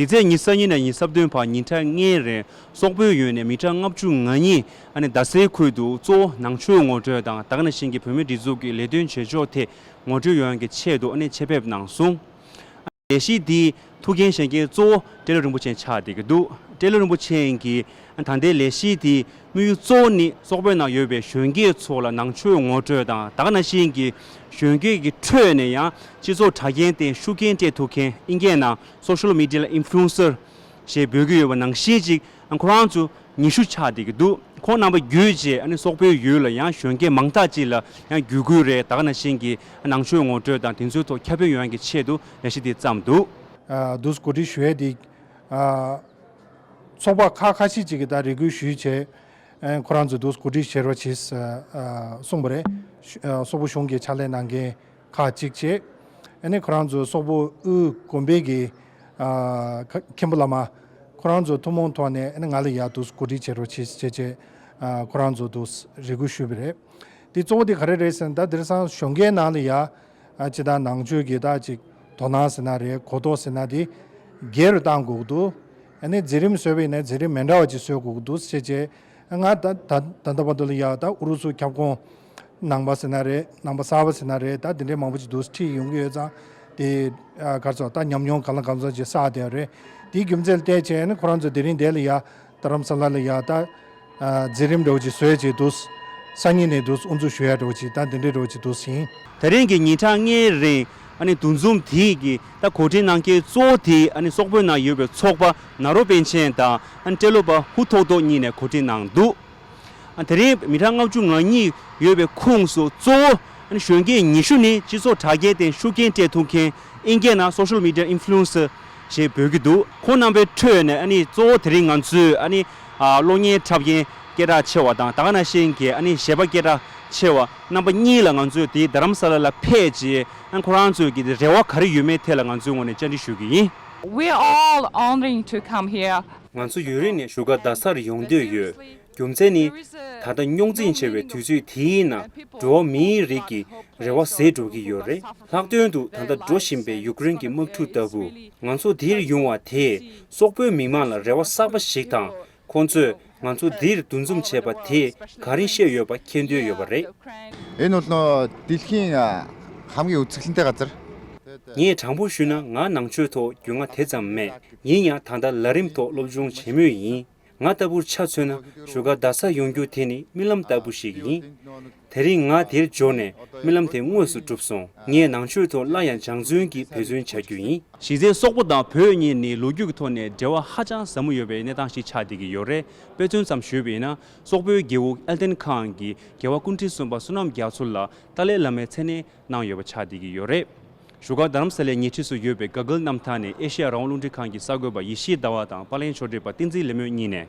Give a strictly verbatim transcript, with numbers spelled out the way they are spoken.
འདི་ཚེས་ཉི་ཤུ་རྩ་གཉིས་ནས་ཉི་ཤུ་རྩ་བདུན་བར་ཉིན་གྲངས་ལྔའི་རིང་སོག་པོའི་ཡུལ་ནས་མི་གྲངས་ལྔ་བཅུ་ང་གཉིས་ཨ་ནི་རྡ་སའི་ཁུལ་དུ་གཙོ་བོ་ནང་ཆོས་ངོ་སྤྲོད་དང་ད་ག་ནང་བཞིན་གྱི་བོད་མིའི་སྒྲིག་འཛུགས་ཀྱི་ལས་དོན་བྱེད་ཕྱོགས་ཐད་ངོ་སྤྲོད་ཡོང་ཡག་གི་ཆེད་དུ་ཨ་ནི་ཆེད་ཕེབས་གནང་སོང་། ལས་གཞི་འདིའི་ཐུགས་འགན་བཞེས་མཁན་གཙོ་བོ་སྤྲེལ་ལོ་རིན་པོ་ཆེ་ཆགས་བསྡད་ཀྱི་འདུག་སྤྲེལ་ལོ་རིན་པོ་ཆེ་གིས་ད་ལྟའི་ལས་གཞི་དེའི་དམིགས་ཡུལ་གཙོ་བོ་ནི་སོག་པོའི་ནང་ཡོད་པའི་གཞོན་སྐྱེས་ཚོ་ལ་ནང་ཆོས་ངོ་སྤྲོད་དང་ད་ག་ནང་བཞིན་གྱི་གཞོན་སྐྱེས་ཀྱི་ཁྲོད་ནས་ཡང་སྤྱི་ཚོགས་དྲ་རྒྱའི་སྟེང་ཤུགས་རྐྱེན་སྤྲད་ཐུབ་མཁན་ཨིན་སྐད་ནང་social media influencer ཞེས་འབོད་ཀྱི་ཡོད་པ་ནང་བཞིན་ཅིག་ཁོ་རང་ཚོ་ཉི་ཤུ་ཆགས་བསྡད་ཀྱི་འདུག་ཁོང་རྣམ་པ་བརྒྱུད་བྱས་ཨ་ནི་སོག་པོའི་ཡུལ་ལ་ཡང་གཞོན་སྐྱེས་མང་དག་ཅིག་ལ་ཡང་བརྒྱུད་སྐུལ་རེད། ད་ག་ནང་བཞིན་གྱི་ནང་ཆོས་ངོ་སྤྲོད་དང་དེ་ཚོའི་ཐོག་ཁྱབ་སྤེལ་ཡོང་ཡག་གི་ཆེད་དུ་ལས་གཞི་འདི་བརྩམས་འདུག་ཨ་འདུག་གོ་སྒྲིག་ཞུ་ཡས་འདི་ཨ་ཚོགས་པ་ཁག་ཁ་ཤས་ཅིག་གིས་ད་རེ་སྐུལ་ཞུས་བྱས་ཨ་ཁོ་རང་ཚོས་འདུག་གོ་སྒྲིག་བྱེད་རོགས་བྱེད་ཨ་གསུངས་པ་རེད། ཨ་སོག་པོ་གཞུང་གིས་ཕྱག་ལས་གནང་མཁན་ཁག་ཅིག་བྱས། ཨ་ནི་ཁོ་རང་ཚོ་སོག་པོ་དབུས་དགོན་པའི་གི་ཨ་ཁ་མཁན་པོ་བླ་མ་ཁོ་རང་ཚོ་ཐུན་མོང་ཐོག་ནས་ཨ་ནི་ང་ལ་ཡ་འདུག་གོ་སྒྲིག་བྱེད་རོགས་བྱེད་བྱས་བྱས་ཨ་ཁོ་རང་ཚོ་འདུག་རེ་སྐུལ་ཞུས་པ་རེད། དེ་གཙོ་བོ་དེ་ག་རེ་རེད་ཟེར་ན་ད་དེང་སང་གཞོན་སྐྱེས་ནང་ལ་ཡ་ཨ་ཅི་ད་ནང་ཆོས་ཀྱི་ད་ཅིག་དོ་སྣང་ཟེར་ན་རེད། གོ་རྟོགས་ཟེར་ན་དེ་རྒྱས་རུ་གཏང་དགོས་ཀྱི་འདུག་ཨ་ནི་མཛད་རིམ་བཟོས་པ་ཡིན་ན་མཛད་རིམ་མི་འདྲ་བ་ཅིག་བཟོ་དགོས་ཀྱི་འདུག་བྱས་བྱས་ཨ་ང་ད་ད་ད་ལྟ་བར་དུ་ལ་ཡ་ད་ཨུ་རུ་སུ་ཁྱབ་ཁོངས་ནང་པ་ཟེར་ན་རེད། ནང་པ་གསར་པ་ཟེར་ན་རེད། ད་དེ་འདྲའི་མང་པོ་ཅིག་འདུག་ཁྲིད་ཡོང་གི་ཡོད་ཙང་དེ་ཨ་ག་རེ་ཟེར་ད་ཉམས་མྱོང་གང་ལ་གང་འཚམ་ཅིག་བསགས་བསྡད་ཡོད་རེད། དེའི་རྒྱུ་མཚན་ལ་བལྟས་བྱས་ནི་ཁོ་རང་ཚོ་དེ་རིང་འདིར་ལ་ཡ་རྡ་རམ་ས་ལ་ལ་ཡ་ད་ཨ་མཛད་རིམ་འདྲ་བོ་ཅིག་བཟོས་བྱས་འདུག་སང་ཉིན་ནས་འདུག་དབུ་འཛུགས་ཞུ་ཡ་འདྲ་བོ་ཅིག་ད་དེ་འདྲའི་འདྲ་བོ་ཅིག་འདུག་ཟིན། དེ་རིང་གི་ཉིན་གྲངས་ལྔའི་རིང་ཨ་ནི་འདུ་འཛོམས་དེ་གི་ད་གོ་སྒྲིག་གནང་མཁན་གཙོ་བོ་དེ་ཨ་ནི་སོག་པོའི་ནང་ཡོད་པའི་ཚོགས་པ་ནཱ་རོ་པཎ་ཆེན་དང་ཨ་ནི་སྤྲེལ་ལོ་པ་ཧུ་ཐོག་ཐོག་གཉིས་ནས་གོ་སྒྲིག་གནང་འདུག་ཨ་དེ་རིང་མི་གྲངས་ལྔ་བཅུ་ང་གཉིས་ཡོད་པའི་ཁོངས་སུ་གཙོ་བོ་ཨ་ནི་གཞོན་སྐྱེས་ཉི་ཤུ་ནི་སྤྱི་ཚོགས་དྲ་རྒྱའི་སྟེང་ཤུགས་རྐྱེན་སྤྲད་ཐུབ་མཁན་ཨིན་སྐད་ནང་social media influencer ཞེས་འབོད་ཀྱི་འདུག་ཁོང་རྣམ་པའི་ཁྲོད་ནས་ཨ་ནི་གཙོ་བོ་དེ་རིང་ང་ཚོས་ཨ་ནི་ཨ་གློག་བརྙན་འཁྲབ་མཁན་སྐད་གྲགས་ཆེ་བ་དང་ད་ག་ནང་བཞིན་གྱི་ཨ་ནི་གཞས་པ་སྐད་གྲགས་ཆེ་བ་རྣམ་པ་གཉིས་ལ་ང་ཚོས་དེའི་རྡ་རམ་ས་ལ་ལ་ཕེབས་རྗེས་ཨ་ནི་ཁོ་རང་ཚོས་ཀྱི་རེ་བ་ག་རེ་ཡོད་མེད་ཐད་ལ་ང་ཚོའི་ངོས་ནས་བཅར་འདྲི་ཞུ་གི་ཡིན། We're all honoring to come here. ང་ཚོ་ཡུན་རིང་ནས་བཞུགས་སྒར་རྡ་སར་ཡོང་འདོད་ཡོད། རྒྱུ་མཚན་ནི། ད་ལྟ་རྙོག་འཛིང་ཆེ་བའི་དུས་ཚོད་དེའི་ནང་འགྲོ་བ་མིའི་རིགས་ཀྱི་རེ་བ་ཟད་འགྲོ་གི་ཡོད་རེད། ལྷག་དོན་དུ་ད་ལྟ་འགྲོ་བཞིན་པའི་ཡུཀ་རེན་གྱི་དམག་འཁྲུག་ལྟ་བུ། ང་ཚོ་འདིར་ཡོང་བ་དེས་སོག་པོའི་མི་མང་ལ་རེ་བ་གསར་པ་ཞིག་དང་། ཁོང་ཚོས་ང་ཚོ་འདིར་འདུ་འཛོམས་བྱས་པ་དེས་ག་རེ་བཤད་ཡོད་པ་མཁྱེན་འདོད་ཡོད་པ་རེད། Энэ бол нөө дэлхийн хамгийн үзэсгэлэнтэй газар. ངས་དྲང་པོ་ཞུས་ན་ང་ནང་ཆོས་ཐོག་རྒྱུས་མངའ་དེ་ཙམ་མེད། ཡིན་ཡང་ད་ལྟ་ལམ་རིམ་ཐོག་སློབ་སྦྱོང་བྱེད་མུས་ཡིན། ང་ལྟ་བུར་ཆ་མཚོན་ན་བཞུགས་སྒར་རྡ་སར་ཡོང་རྒྱུ་དེ་ནི་རྨི་ལམ་ལྟ་བུ་ཞིག་ཡིན། དེ་རིང་ང་དེར་འབྱོར་ནས་རྨི་ལམ་དེ་དངོས་སུ་གྲུབ་སོང་། ངས་ནང་ཆོས་ཐོག་སླར་ཡང་སྦྱང་བརྩོན་གྱིས་འབད་བརྩོན་བྱ་རྒྱུ་ཡིན། གཞི་རྩའི་སོག་པོ་དང་བོད་གཉིས་ནི་ལོ་རྒྱུས་ཀྱི་ཐོག་ནས་འབྲེལ་བ་ཧ་ཅང་ཟབ་མོ་ཡོད་པའི་གནས་སྟངས་ཤིག་ཆགས་བསྡད་ཀྱི་ཡོད་རེད། དཔེ་མཚོན་ཙམ་ཞུས་པ་ཡིན་ན་སོག་པོའི་རྒྱལ་པོ་ཨེལ་ཏན་ཁཱན་གྱིས་རྒྱལ་བ་སྐུ་ཕྲེང་གསུམ་པ་བསོད་ནམས་རྒྱ་མཚོ་ལ་ཏཱ་ལའི་བླ་མའི་མཚན་གནས་གནང་ཡོད་པ་ཆགས་བསྡད་ཀྱི་ཡོད་རེད། བཞུགས་སྒར་རྡ་རམ་ས་ལའི་ཉེ་འཁྲིས་སུ་ཡོད་པའི་ག་གིལ་གནམ་ཐང་ནས་ཨེ་ཤེ་ཡ་རང་དབང་རླུང་འཕྲིན་ཁང་གི་གསར་འགོད་པ་ཡེ་ཤེས་ཟླ་བ་དང་པར་ལེན་ཕྱོགས་སྒྲིག་པ་བསྟན་འཛིན་ལེགས་སྨོན་གཉིས་ནས་